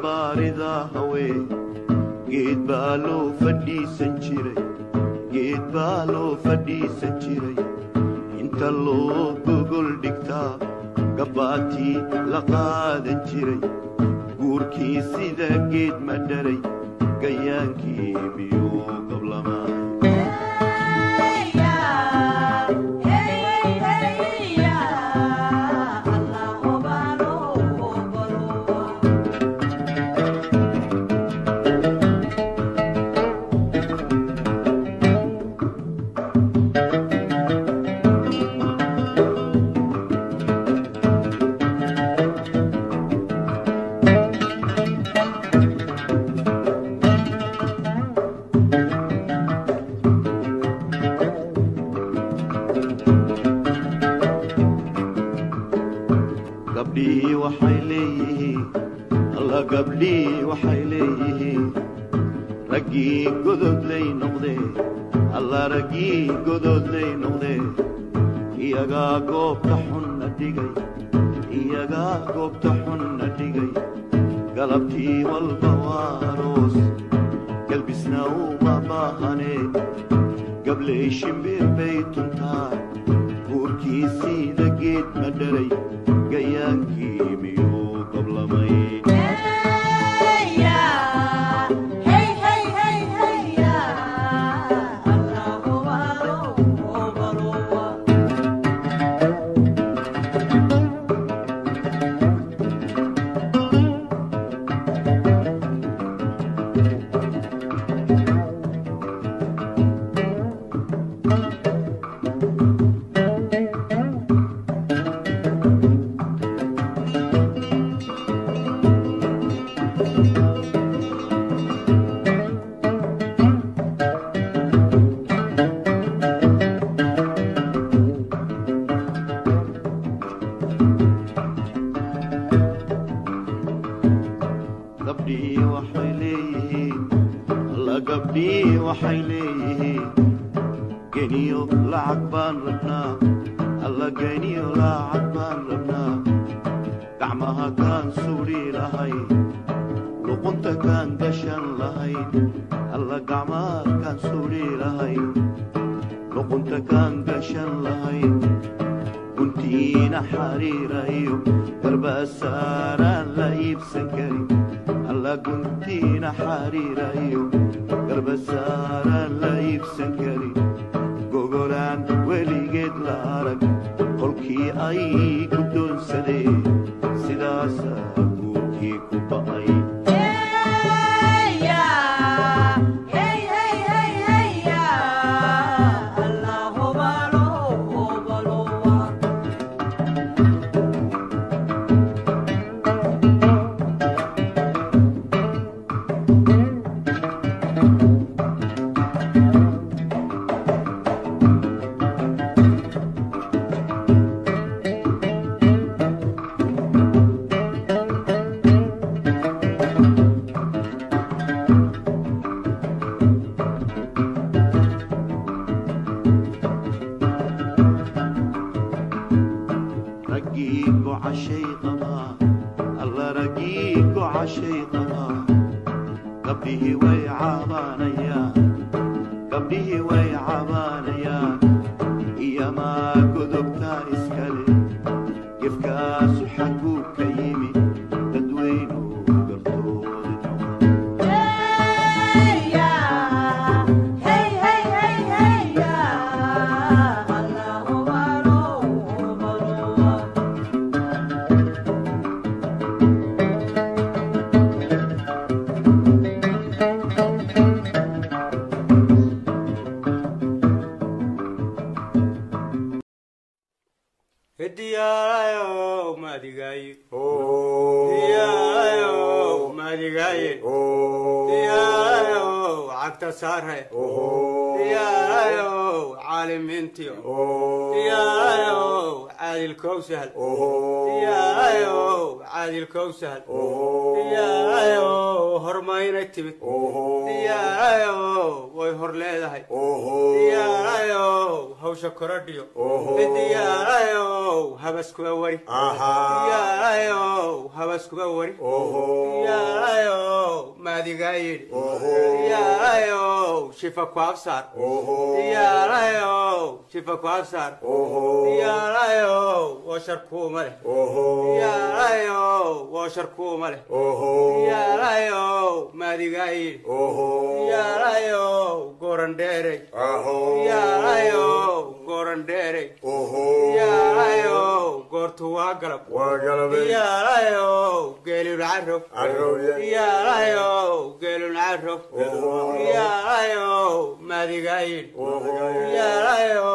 Baarida hawee geed baa loo fadhiisan jiray, geed baa loo fadhiisan jiray, inta loo gogol dhigtaa gabbaatii la qaadan jiray. Guurkii sida geed ma dharay, gayaankii miyuu gablamay? Gabdhihii waxay leeyihiin, alla gabdhihii waxay leeyihiin, raggii gododlay noqdee, alla raggii gododlay noqdee, iyagaa goobta xunna dhigay, iyagaa goobta xunna dhigay. Galabtii walba waa aroos, galbisna uma baahanee, gabley shimbir bay tuntaa. Guurkii sida geed ma dharay, gayaankii miyuu gablamay? Gabdhihii waxay leeyihiin, alla gabdhihii waxay leeyihiin, geniyo lacag baan rabnaa, alla geniyo lacag baan rabnaa, gacmaha kaan suudhi lahayn, luqunta kaan gashan lahayn, alla gacmaha kaan suudhi lahayn, luqunta kaan gashan lahayn, guntiina xariira iyo garbasaaraan la iibsan karin, alla guntiina xariira iyo garbasaaraan la iibsan karin, gogolaan weligeed la arag qolkii ay ku doonsadeen, sidaasaa guurkii ku ba'ay. Raggii gocashay qabaa, alla raggii gocashay qabaa, gabdhihii way cabaanayaan, gabdhihii way cabaanayaan, iyamaa godobtaa iskale, gefkaasu xagguu ka yimi, dadweynu gartoodi noqon. Diyaarayo madigaye, diyaarayo madigaye, diyaarayo cagta saare, diyaarayo caalimiintiyo, diyaarayo caadil kowsahal, diyaarayo caadil kowsahal. Diyaayo hormaynay timid. Diyaayo way hor leedahay. Diyaayo hawsha korodhiyo. Diyaayo habaskuba wari. Diyaayo habaskuba wari. Diyaayo maadigaa yidhi. Diyaayo shifa ku absaar. Diyaayo shifa ku absaar. Diyaayo waa shar kuuma leh. Diyaayo waa shar kuuma leh. Diyaayo maadigaa yidhi. Diyaayo goran dheerey. Diyaayo goran dheerey. Diyaayo goortu waa galab. Diyaayo geelun carrow. Diyaayo geelun carrow. Diyaayo maadigaa yidhi. Diyaayo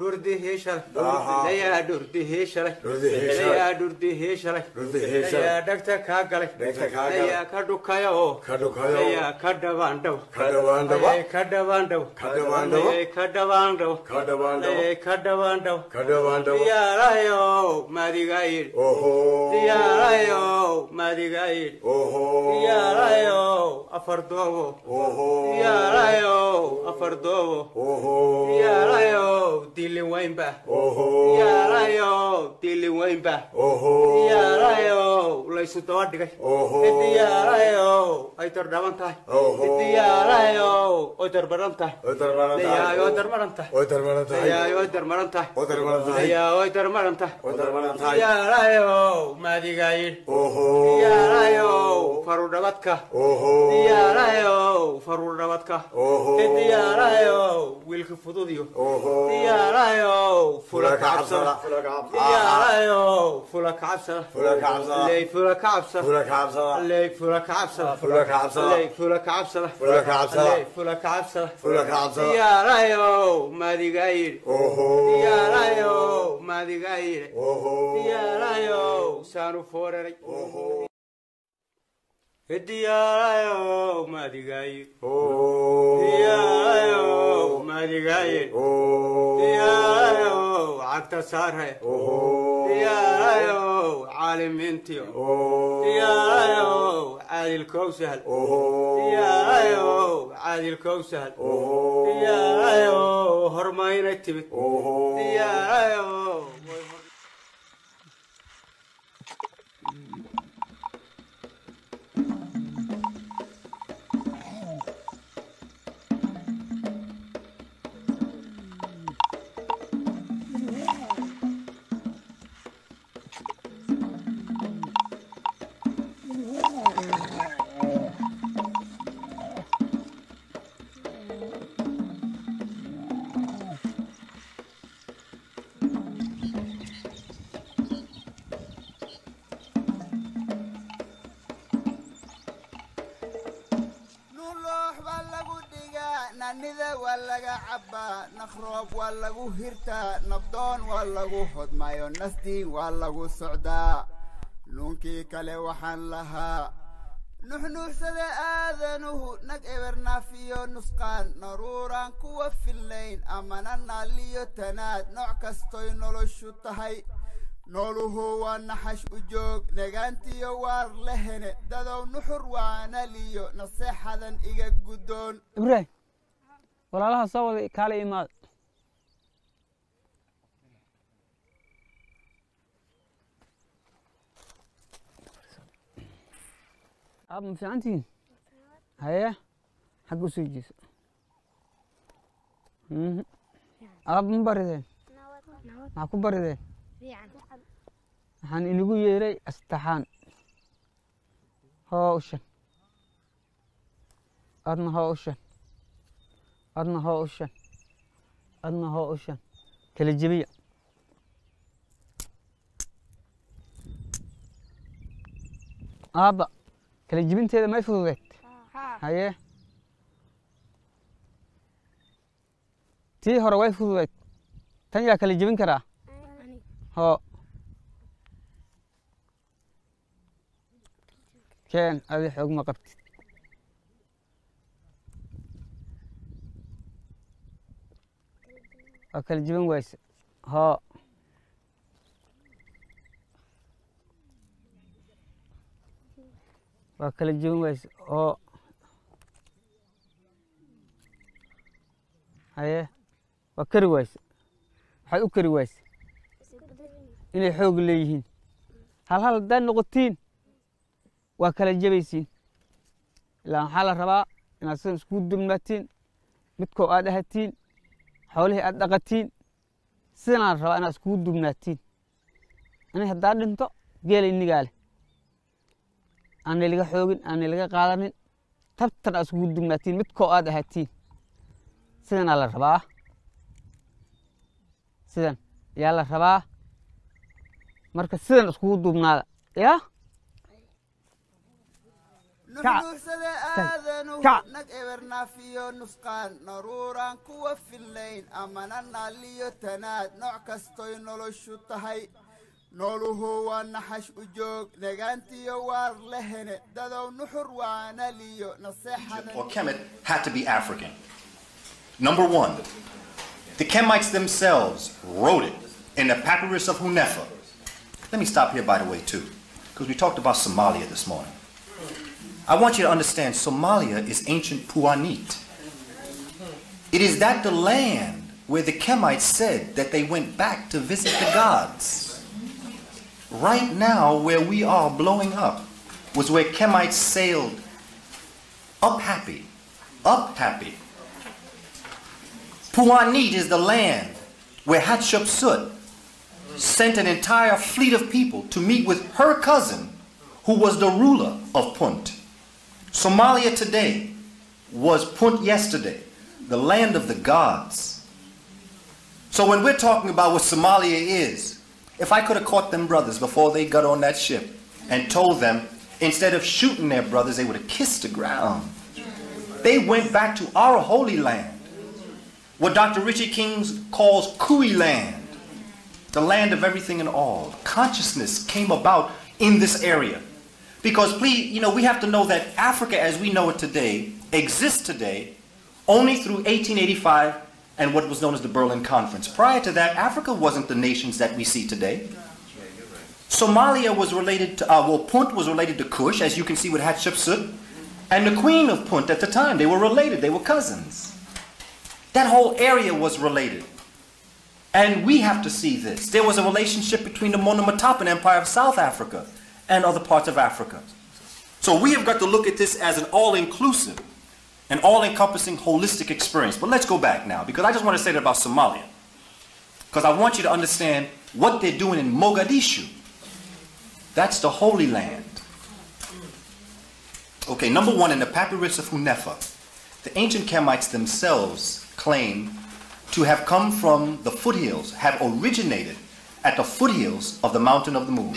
dhurdihii shalay. Layaa dhurdihii shalay. Layaa dhurdihii shalay. Layaa dhagta kaa galay. Layaa ka dhukaya oo. Layaa ka dhabaandhaw. Layay ka dhabaandhaw. Layay ka dhabaandhaw. Layay ka dhabaandhaw. Diyaayo maadigaa yidhi. Diyaayo maadigaa yidhi. Diyaayo afar doobo. Diyaayo afar doobo. Diyaayo dilin weynba. Diyaayo dilin weynba. Diyaayo laysu daba dhigay. Diyaayo ay dardhaban tahay. Diyaayo oy darbaran tahay. Diyaayo darmaran tahay. Diyaayo darmaran tahay. Diyaayo darmaran tahay. Diyaayo maadigaa yidhi. Diyaayo farudhabadka. Diyaayo farudhabadka. Diyaayo wiilka fududiyo. Diyaayo fula ka cabsada. Diyaayo fula ka cabsada. Ley fula ka cabsada. Ley fula ka cabsada. Ley fula ka cabsada. Ley fula ka cabsada. Diyaayo maadigaa yidhi. Diyaayo maadigaa yidhi. Diyaayo saanu fooraray. Diyaayo maadigaa yidhi. Diyaayo maadigaa yidhi. Diyaayo cagta saaray. Diyaayo caalimiintiyo. Diyaayo caadilkow sahal. Diyaayo caadilkow sahal. Diyaayo hormaynay timid. Diyaayo way hor. Nuloox baa lagu dhigaa, nanida waa laga cabbaa, naqroob waa lagu hirtaa, nabdoon waa lagu hodmayo, nasdiin waa lagu socdaa. Nuunkii kale waxaan lahaa nuxnuuxsada aadanuhu nag ebernaafiyo nusqaan naruuraan kuwa fillayn amana naaliyo tanaad nooc kastoy noloshu tahay. Nooluhu waa naxash u joog negaantiyo waar lehene dadow nuxur waana liyo naseexadan iga guddoon. Ibraahim, walaalaha soo wada kaala imaada. Aab, ma fiicantihiin? Haye, xagga usoo jeeso. Aab, ma barideen? Maxaa ku barideen? Waxaan inigu yeeray astaxaan. Hoo ushan, adna hoo ushan, adna hoo ushan, adna hoo ushan. Kala jebiya. Aabba, kala jebinteeda may fududeed? Haye, tii hore way fududeyd, tan yaa kala jebin karaa? Hoo keen, adi xoog ma qabtid. Waa kala jebin wayse. Hoo, Waa kala jebin wayse oo haye, waa kari wayse. Waxaad u kari wayse inay xoog leeyihiin. Hal hal haddaad noqotiin, waa kala jebaysiin. Ilaa waxaa la rabaa inaad sidan iskugu dubnaatiin, midkoo aad ahatiin, xoolihii aad dhaqatiin. Sidanaa la rabaa inaad iskugu dubnaatiin. Ani haddaa dhinto, geela inigaa leh, aanay laga xoogin, aanay laga qaadanin. Tabtan aad iskugu dubnaatiin, midkoo aad ahatiin, sidanaa la rabaa, sidan ayaa la rabaa. Marka sidan iskugu duubnaada yaa. Nuxnuuxsada aadanuhu Kac. Nag ebernaafiyo nusqaan naruuraan kuwa fillayn amana naaliyo tanaad nooc kastoy noloshu tahay. Nooluhu waa naxash u joog nagaantiyo waar lehene dadow nuxur waanaliyo naseexada. Or Kemet had to be African. Number one, the Kemites themselves wrote it in the Papyrus of Hunefa. Let me stop here, by the way, too, because we talked about Somalia this morning. I want you to understand Somalia is ancient Puanit. It is that the land where the Kemites said that they went back to visit the gods. Right now, where we are blowing up, was where Kemites sailed up happy, up happy. Puanit is the land where Hatshepsut sent an entire fleet of people to meet with her cousin, who was the ruler of Punt. Somalia today was Punt yesterday, the land of the gods. So when we're talking about what Somalia is, if I could have caught them brothers before they got on that ship and told them, instead of shooting their brothers, they would have kissed the ground. They went back to our holy land, what Dr. Richard King calls Kui land, the land of everything and all. Consciousness came about in this area. Because please, we have to know that Africa as we know it today exists today only through 1885 and what was known as the Berlin Conference. Prior to that, Africa wasn't the nations that we see today. Somalia was related to, well, Punt was related to Kush, as you can see with Hatshepsut, and the queen of Punt at the time. They were related, they were cousins. That whole area was related. And we have to see this. There was a relationship between the Monomotapa Empire of South Africa and other parts of Africa. So we have got to look at this as an all-inclusive, an all-encompassing, holistic experience. But let's go back now, because I just want to say that about Somalia. Because I want you to understand what they're doing in Mogadishu. That's the Holy Land. Okay, number one, in the Papyrus of Hunefa, the ancient Kemites themselves claim to have come from the foothills, have originated at the foothills of the Mountain of the Moon.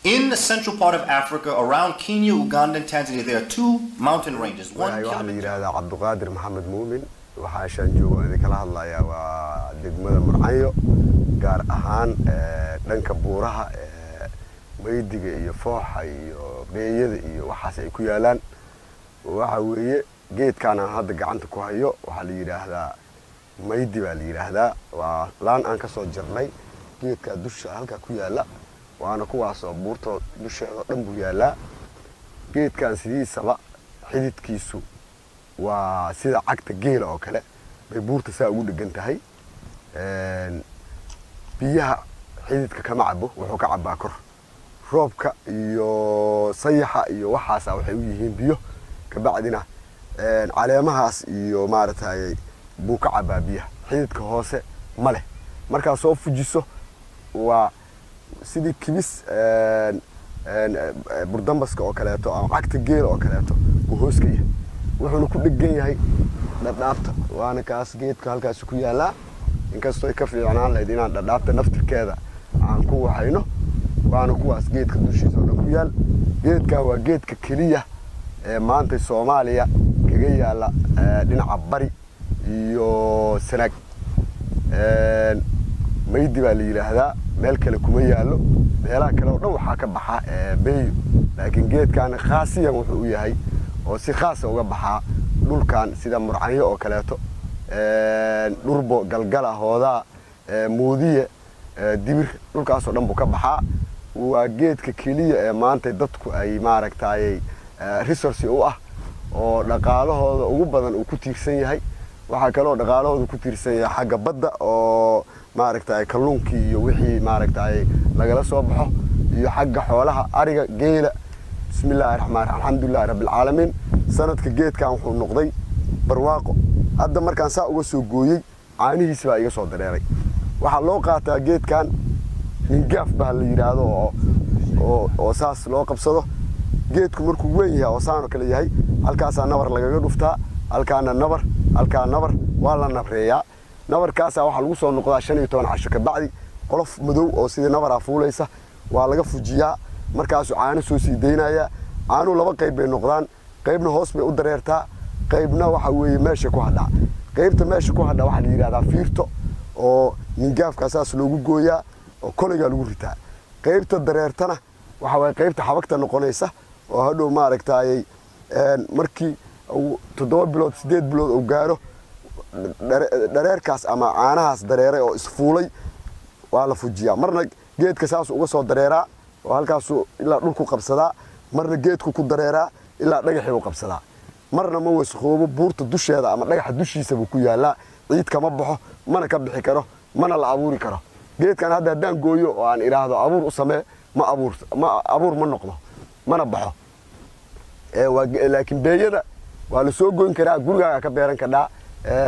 In the central part of Africa, around Kenya, Uganda, and Tanzania, there are two mountain ranges. One Waxaa la yidhaahdaa Cabdiqaadir Maxamed Muumin. Waxaa shaan joogo idinkala hadlayaa waa degmada Murcanyo, gaar ahaan dhanka buuraha maydiga iyo fooxa iyo beeyada iyo waxaas ay ku yaalaan. Waxa weeye geedkan aan hadda gacanta ku hayo waxaa la yidhaahdaa maydi baa la yidhaahdaa. Waa laan aan ka soo jarnay geedka dusha halkaa ku yaala, waana kuwaasoo buurta dusheeda oo dhan buu yaalaa. Geedkan sidiisaba xididkiisu waa sida cagta geela oo kale bay buurta saa ugu dhegan tahay. Biyaha xididka kama cabo, wuxuu ka cabaa kor. Roobka iyo sayaxa iyo waxaasa waxay u yihiin biyo. Kabacdina caleemahaas iyo maaragtay buu ka cabaa biyaha. Xididka hoose ma leh. Markaa soo fujiso, waa sidii kibis burdambaska oo kaleeto ama cagta geela oo kaleeto buu hoos ka yahay, wuxuuna ku dhegan yahay dhadhaabta. Waana kaas geedka halkaasi ku yaalaa, inkastoo ay ka fiicnaan lahayd inaan dhadhaabta naftirkeeda aan ku waxayno. Waana kuwaas geedka dushiisa oo dhan ku yaal. Geedkan waa geedka keliya ee maanta Soomaaliya kaga yaala dhinaca bari iyo Sanaag. Maydi baa la yidhaahdaa, meel kale kuma yaallo. Meelaha kale oo dhan waxaa ka baxa beeyo, laakiin geedkan khaasiyan wuxuu u yahay oo si khaasa uga baxaa dhulkan sida Murcanyo oo kaleeto, Dhurbo, Galgala, Hoodaa, Muudiye, Dibir, dhulkaasoo dhan buu ka baxaa. Waa geedka keliya ee maanta dadku ay maaragtay resource u ah oo dhaqaalahooda ugu badan uu ku tiirsan yahay. Waxaa kaloo dhaqaalahooda ku tiirsan yahay xagga badda oo maaragtay kalluunkii iyo wixii maaragtay lagala soo baxo, iyo xagga xoolaha, ariga, geela. Bismillaahi raxmaani raxiim, alxamdulilaahi rabbil caalamiin. Sanadka geedkan wuxuu noqday barwaaqo. Hadda markaan saa uga soo gooyey, caanihiis baa iga soo dareeray. Waxaa loo qaataa geedkan mingaaf baa la yidhaahdo oo saas loo qabsado. Geedku markuu weyn yahay oo saan oo kale yahay, halkaasaa nabar lagaga dhuftaa, halkaana nabar, halkaa nabar, waa la nabreeyaa. Nabarkaasaa waxaa lagu soo noqdaa 15 casho ka bacdi. Qolof madow oo sidii nabaraa fuulaysa waa laga fujiyaa, markaasuu caano soo sii daynaya. Caanuhu laba qayb bay noqdaan: qaybna hoos bay u dareertaa, qaybna waxa weeye meesha ku hadhaa. Qaybta meesha ku hadha waxaa la yidhahdaa fiirto, oo mingaafkaa saas loogu gooyaa oo koleygaa lagu ritaa. Qaybta dareertana waxa waye qaybta xabagta noqonaysa oo hadhow maaragtayy markii 7 bilood, 8 bilood uu gaaro, dhareerkaas ama caanahaas dareeray oo isfuulay waa la fujiyaa. Marna geedka saasuu uga soo dareeraa oo halkaasuu ilaa dhulku qabsadaa, marna geedku ku dareeraa ilaa dhagaxii u qabsadaa. Marna ma wasakoobo, buurta dusheeda ama dhagaxa dushiisa buu ku yaallaa. Ciid kama baxo, mana ka bixi karo, mana la abuuri karo. Geedkan hadda haddaan gooyo oo aan idhaahdo abuur u samee, ma abuur, ma abuur ma noqdo, mana baxo. Laakiin beeyada waa la soo goyn karaa, gurigaaga ka beeran kadhaa,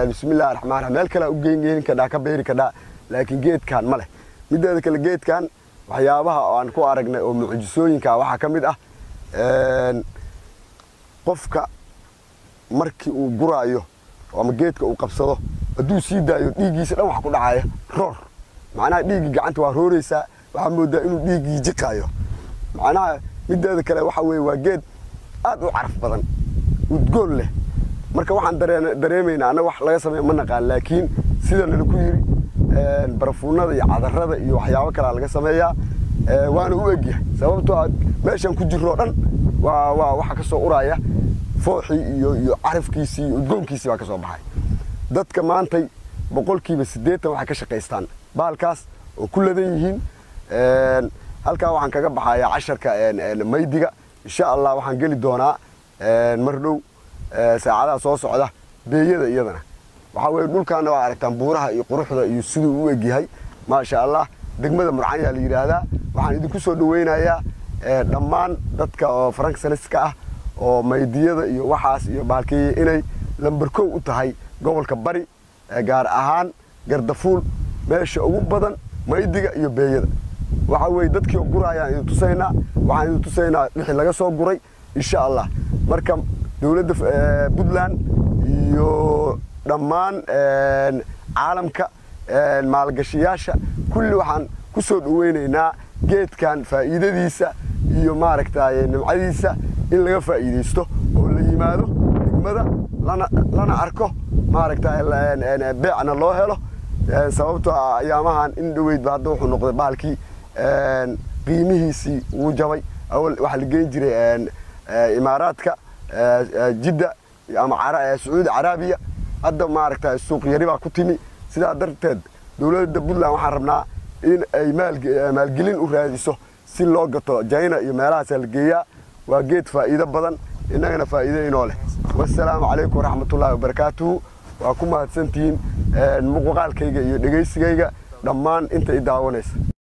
bismillahi raxmaan raxiim, meel kalea u geyn kadhaa, ka beeri kadhaa, laakiin geedkan ma leh. Mideeda kale, geedkan waxyaabaha oo aan ku aragnay oo mucjisooyinka waxaa ka mid ah qofka markii uu guraayo ama geedka uu qabsado, hadduu sii daayo, dhiiggiisa dhan wax ku dhacaya roor. Macnaha dhiiggii gacanta waa rooreysaa, waxaa moodaa inuu dhiiggii jiqaayo macnaha. Mideeda kale waxa weeye waa geed aad u caraf badan, udgoon leh. Marka waxaan dareemaynaa, annaga wax laga sameeyo ma naqaan, laakiin sida nalaku yiri barafuunada iyo cadarada iyo waxyaabo kalea laga sameeyaa, waana u egyahay. Sababtoo ah meeshaan ku jirro dhan waa waxa ka soo uraya fooxii iyo carafkiisii iyo udgoonkiisii baa ka soo baxay. Dadka maantay 80% waxay ka shaqaystaan bahalkaas oo ku ladan yihiin. Halkaa waxaan kaga baxayaa casharka maydiga. Insha Allah waxaan geli doonaa mar dhow, saacadaha soo socda, beeyada. Iyadana waxaa weye dhulkaana waa aragtaan buuraha iyo quruxda iyo siduu u egyahay, maasha Allah. Degmada Murcanyaa la yidhaahdaa. Waxaan idinku soo dhaweynayaa dhammaan dadka oo faransaliska ah oo maydiyada iyo waxaas iyo bahalkeeye inay lambar 1 u tahay gobolka Bari, gaar ahaan Gardafuul, meesha ugu badan maydiga iyo beeyada. Waxa weye dadkii oo guraayaan idin tusaynaa, waxaan idin tusaynaa wixii laga soo guray insha Allah. Marka dowladda Puntland iyo dhammaan caalamka maalgashiyaasha kulli waxaan ku soo dhaweynaynaa geedkan faa'iidadiisa iyo maaragtay nimcadiisa in laga faa'iidaysto oo la yimaado degmada, lana arko, maaragtay beecna loo helo. Sababtoo ah ayaamahan in dhoweydba hadda wuxuu noqday bahalkii qiimihiisii wuu jabay. Awal waxaa la geyn jiray Imaaraadka, Jidda ama Sacuudi Caraabiya. Hadda maaragtay suuq yari baa ku timi. Sidaa darteed dowladda Puntland waxaan rabnaa in ay maalgelin u raadiso si loo gato. China iyo meelahaasaa la geeyaa. Waa geed faa'iido badan, innagana faa'iido inoo leh. Wassalaamu calaykum waraxmatullaahi wabarakaatuhu. Waa ku mahadsantihiin muuqaalkayga iyo dhegaysigayga dhammaan inta i daawanaysa.